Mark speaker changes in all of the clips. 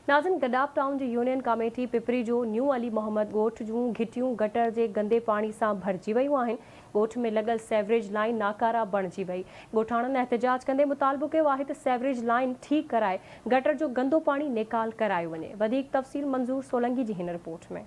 Speaker 1: ناظم گڏاپ ٽائون جي union committee Pipri جو نيو علي محمد ڳوٺ جون گهٽيون گٽر جي گندي پاڻي سان ڀرجي ويون آهن، ڳوٺ ۾ لڳل سيوريج لائين ناڪاره بڻجي وئي، ڳوٺاڻن احتجاج ڪندي مطالبو ڪيو آهي ته سيوريج لائين ٺيڪ ڪرائي گٽر جو گندو پاڻي نيڪال ڪرايو وڃي، وڌيڪ تفصيل منظور سولنگي جي هن report ۾.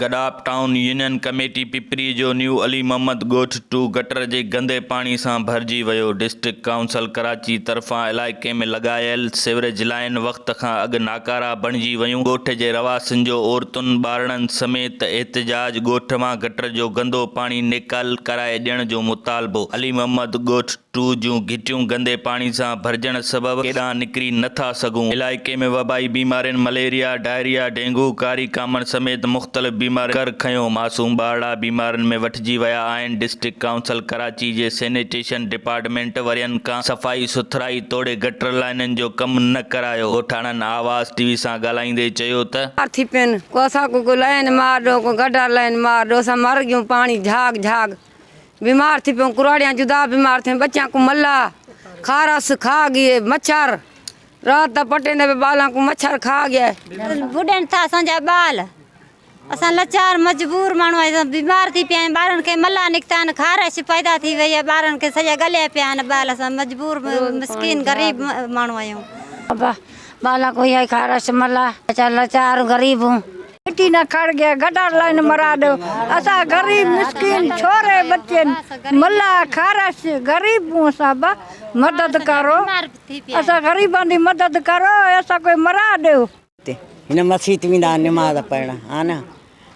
Speaker 2: Gadap town union committee Pipri جو نيو علي محمد ڳوٺ ٽو گٽر جي گندي پاڻي سان ڀرجي ويو، ڊسٽرڪٽ ڪائونسل ڪراچي طرفان علائقي ۾ لڳايل سيوريج لائين وقت کان اڳ ناڪارا بڻجي ويون، ڳوٺ جي رهواسين جو عورتن ٻارڙن سميت احتجاج، ڳوٺ مان گٽر جو گندو پاڻي نيڪال ڪرائي ڏيڻ جو مطالبو، علي محمد ڳوٺ ٽو جون گهٽيون گندي پاڻي سان ڀرجڻ سبب ڪيڏانهن نڪري نه ٿا سگهون، علائقي ۾ وبائي بيمارين مليريا، ڊائريا، ڊينگو، ڪاري ڪامڻ سميت مختلف بيمارين ڪر کنيو، معصوم ٻارڙا بيمارين ۾ وٺجي ويا آهن، ڊسٽرڪٽ ڪائونسل ڪراچي جي سينيٽيشن ڊپارٽمينٽ ورهين کان صفائي سٿرائي توڙي گٽر لائينن جو ڪم نه ڪرايو، ڳوٺاڻن آواز ٽي وي سان ڳالهائيندي چيو ته.
Speaker 3: ٿي پين، ڪو اسان کي ڪو لائين مار ڏو، ڪو گٽر لائين مار ڏو، اسان مر گيون پاڻي جهاڳ جهاڳ. بيمار ٿي پيون ڪراڙيان جدا بيمار ٿيون ٻچيان ڪو ملا کارس کاء گئي مڇر رات دا پٽيندي پي ٻالاں کو مڇر کاء گئي.
Speaker 4: ٻڏن ٿا اسان جا ٻال اسان لاچار مجبور ماڻهو آهيون بيمار ٿي پيا آهيون ٻارن کي ملا نڪتا آهن خارش پيدا ٿي وئي آهي ٻارن کي سڄا ڳليا پيا آهن ٻال اسان مجبور مسڪين غريب ماڻهو آهيون.
Speaker 5: ابا ٻالاں کو اها خارش ملا اسان لاچار غريب هون.
Speaker 6: مٽي نه کڙ گيا گٽر لائن مرا ڏيو اسان غريب مسڪين ڇوري ٻچين ملا خارش غريب هون اسان با مدد ڪرو اسان غريبان the مدد ڪرو اسان ڪوئي مرا ڏيو.
Speaker 7: هن مسيت ويندا آهن نماز پڙهڻ ها نه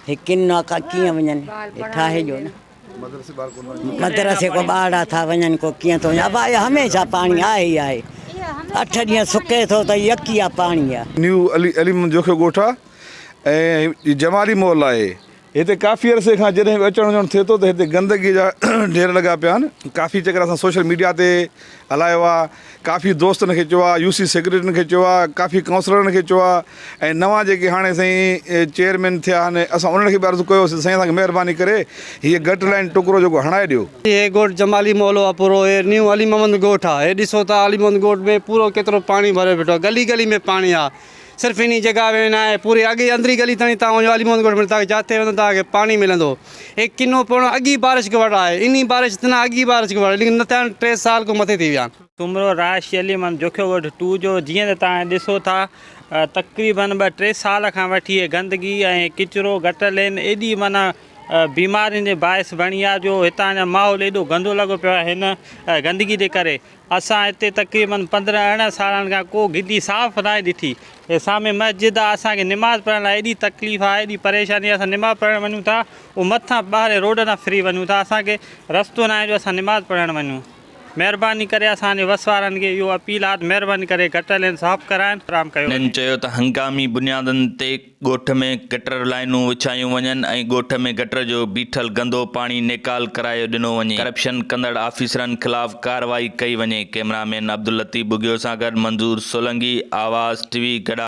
Speaker 7: هي ڪن ڪيئن وڃن هي ٺاهي ڏيو نه مدرسي ڪو ٻارڙا ٿا وڃن ڪو ڪيئن ٿو وڃي ابا اهو هميشه پاڻي آهي ئي آهي اٺ ڏينهن سڪي ٿو ته يڪي آ پاڻي آ.
Speaker 8: نيو علي علي محمد جوکيو ڳوٺ آ ۽ هي جمالي محلو آهي هتي ڪافي عرصي کان جڏهن به اچڻ وڃڻ ٿئي ٿو ته هتي گندگي جا ڍير لڳا پيا آهن ڪافي چڪر اسان سوشل ميڊيا تي هلايو آهي ڪافي دوستن کي چيو آهي يو سي سيڪريٽرين کي چيو آهي ڪافي ڪائونسلرن کي چيو آهي ۽ نوان جيڪي هاڻي سائين چيئرمين ٿيا آهن اسان انهن کي به عرض ڪيو سائين اسان کي مهرباني ڪري هيء گٽر لائين ٽڪرو جيڪو هڻائي ڏيو.
Speaker 9: هي ڳوٺ جمالي محلو آهي پورو هي نيو علي محمد ڳوٺ آهي هي ڏسو ٿا علي محمد ڳوٺ ۾ پورو ڪيترو پاڻي ڀريو بيٺو آهي گلي گلي ۾ پاڻي آهي صرف انهي جڳهه ۾ نه آهي پوري اڳي اندري گلي تائين تان وڃو علي محمد ڳوٺ ۾ تان جاتي ويندو تان کي پاڻي ملندو هي ڪنو پوڻو اڳي بارش کان وٺ آهي انهي بارش ته نه اڳي بارش کان وٺ ليڪن نه ٿيا آهن ٽي سال کان مٿي ٿي ويا آهن.
Speaker 10: سومرو رهائشي علي محمد جوکيو ڳوٺ ٽو جو جيئن ته توهان ڏسو ٿا تقريبن ٻه ٽي سال کان وٺي هي گندگي ۽ ڪچرو گٽر لين ايڏي معنيٰ بيمارين جي باعث بڻي آهي جو هتان جا ماحول ايڏو گندو لڳو پيو آهي هن گندگي جي ڪري اسان هتي تقريبن پندرهن ارڙهن سالن کان ڪو گهٽي صاف ناهي ڏٺي. هي سامهين مسجد آ اسان کي نماز پڙهڻ لاء ايڏي تڪليف آ ايڏي پريشاني آ اسان نماز پڙهڻ وڃون ٿا اهو مٿان ٻاهرين روڊ تان ڦري وڃون ٿا اسان کي رستو ناهي جو اسان نماز پڙهڻ وڃون مهرباني ڪري اسان جي وس وارن کي اهو اپيل آ ته مهرباني ڪري گٽر لين صاف ڪرائن فراهم ڪيو
Speaker 2: هنن
Speaker 10: وڃي.
Speaker 2: چيو ته هنگامي بنيادن تي ڳوٺ ۾ گٽر لائينون وڇايون وڃن ۽ ڳوٺ ۾ گٽر جو بيٺل گندو پاڻي نيڪال ڪرايو ڏنو وڃي، ڪرپشن ڪندڙ آفيسرن خلاف ڪارروائي ڪئي وڃي، ڪئميرا مين عبداللطيف ٻگهيو سان گڏ منظور سولنگي، آواز ٽي وي، گڏا.